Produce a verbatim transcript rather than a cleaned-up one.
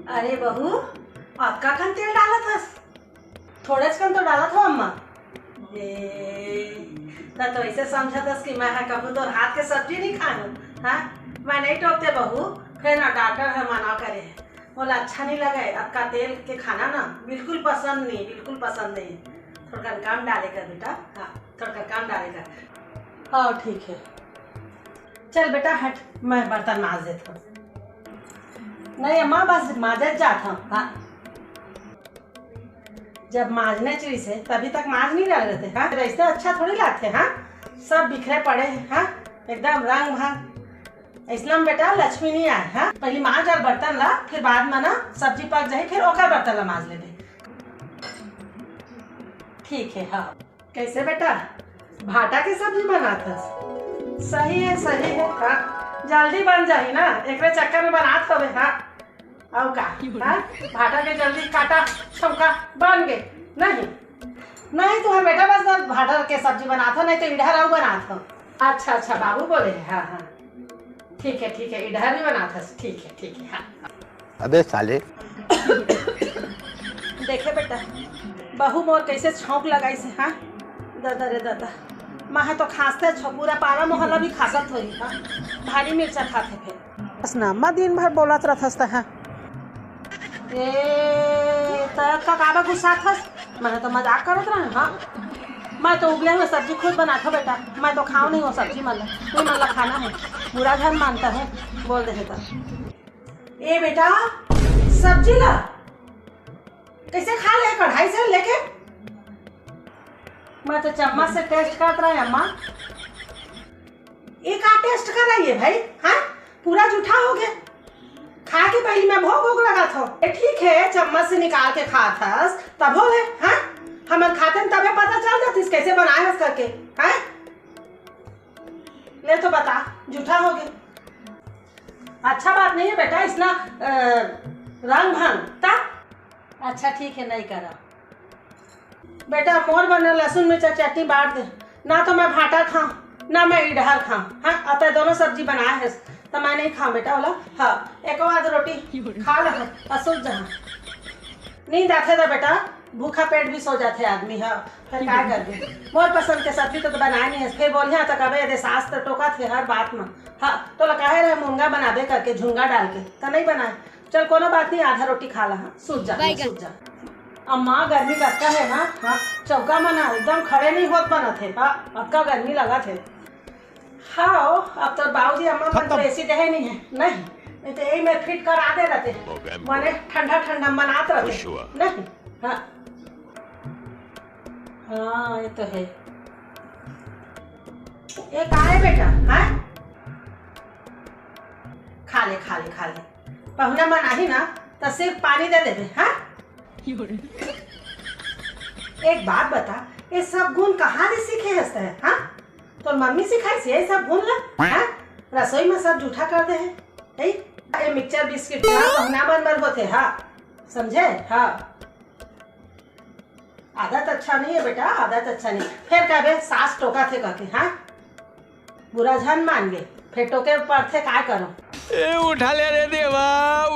अरे बहू, अतका कन तेल डालत हस? थोड़ेच कन तो डालत हो अम्मा। ए, त तो ऐसे समझत हस कि मैं ह कभू तोर हाथ के सब्जी नहीं खानू। हाँ, मैं नहीं टोकते बहू, फिर ना डॉक्टर ह मना करे है, बोला अच्छा नहीं लगे, अतका तेल के खाना ना बिल्कुल पसंद नहीं, बिल्कुल पसंद नहीं। थोड़कन कम डाले कर बेटा। हाँ, थोड़कन कम डाले कर। हाँ, ठीक है। चल बेटा हट, मैं बर्तन माज देत हूँ। नहीं अम्मा, बस माजत जात हूँ। हाँ, जब माजने चाहिए से तभी तक माज नहीं डाले रहते। हाँ, वैसे अच्छा थोड़ी लागथे। हाँ, सब बिखरे पड़े हैं। हाँ, एकदम रंग भंग। ऐसना में बेटा लक्ष्मी नहीं आए। हाँ, पहली माज और बर्तन ला, फिर बाद में ना सब्जी पक जाही, फिर ओकर बर्तन ला माज लेबे। ठीक है। हाँ, कैसे बेटा, भाटा के सब्जी बनात हस? सही है, सही है। हाँ, जल्दी बन जाही ना, एकरे चक्कर में बनात हवे। हाँ, अउ का? हाँ, भाटा के जल्दी काटा छौंका बन गे। नहीं, नहीं तुहर बेटा बस भाटा के सब्जी बनात हो, नहीं तो इडहर अउ बनात हो। अच्छा अच्छा, बाबू बोले है। हाँ हाँ, ठीक है ठीक है, इडहर भी बनात हस। ठीक है ठीक है। हाँ। अबे साले। देखे बेटा, बहू मोर कैसे छौंक लगाइस हे। हाँ, दादा रे दादा, मैं ह तो खांसते छो, पूरा पारा मोहल्ला भी खांसत होही। हाँ, भारी मिर्चा खाथे फेर। बस ना, अम्मा दिन भर बोलत रथस तैं ह। ए, तैं का काबर गुस्साथस? मैं तो मजाक करत रहें। हाँ, मैं तो उबले हुए सब्जी खुद बनाथों बेटा, मैं तो खाओं नहीं वो सब्जी मन ला, तुमन मन ला खाना है। बुरा झन मानता है, बोल दे हे त। ए बेटा, सब्जी ला कैसे खा ले कढ़ाई से लेके? मैं तो चम्मच से टेस्ट करत रहें अम्मा। ये का टेस्ट कर रही है भाई? हाँ, पूरा जूठा हो गया। खा के पहली मैं भोग भोग लगाथों। ए, ठीक है, चम्मच से निकाल के खात हस, तभो ले। हाँ, हमन खातेन तभे पता चल जातिस कैसे बनाए हस करके। हाँ, ले तो बता, जूठा हो गया। अच्छा बात नहीं है बेटा, इसना अ, रंग भंग ता। अच्छा ठीक है, नहीं करा। बेटा मोर बर ना लहसुन मिर्चा चटनी बांट दे, ना तो मैं भाटा खाऊं, ना मैं इडहर खाऊं। हाँ, अतः दोनों सब्जी बनाए है त मैं नहीं खाऊं बेटा। बोला हाँ, एक आध रोटी खा ला, अ सुत जा। नींद आथे त बेटा, भूखा पेट भी सो जाथे आदमी ह। फिर का करबे? मोर पसंद के सब्जी तो, तो बनाए नहीं है, फिर बोलिया तो कबे दे सास तो टोकत हे हर बात में। हाँ, तोला कहे रहे मुनगा बनाबे करके, झुनगा डाल के, त नहीं बनाए। चल कोनो बात नहीं, आधा रोटी खा ला। हाँ, सुत जा, बैगन। सुत जा। अम्मा गर्मी कतका है ना। हाँ, चौका में ना एकदम खड़े नहीं होत बनत है। हाँ, अतका गर्मी लगत है। हाँ, अब तो बाबूजी अम्मा मन तो खत्म। एसी देहे नहीं है, नहीं, नहीं तो यही में फिट करा दे रहते। मने ठंडा ठंडा मनात रहते। खुश हुआ। नहीं। हाँ, हाँ, ये तो है। ये का है बेटा? हाँ, खा ले, खा ले, खा ले। पहुना मन आही ना, तो सिर्फ पानी दे देबे। हाँ, एक बात बता, ये सब गुण कहाँ ले सीखे हस तैं? हाँ, तोर मम्मी सिखाइस ये सब गुण ला? हाँ, रसोई में सब जूठा कर दे है। ए, ये मिक्सचर बिस्किट ना पहुना मन बर होथे। हाँ, समझे? हाँ, आदत अच्छा नहीं है बेटा, आदत अच्छा नहीं। फिर कहबे सास टोकत हे करके। हाँ, बुरा झन मान गे, फिर टोके पड़थे, काय करो? ए उठा ले रे देवा,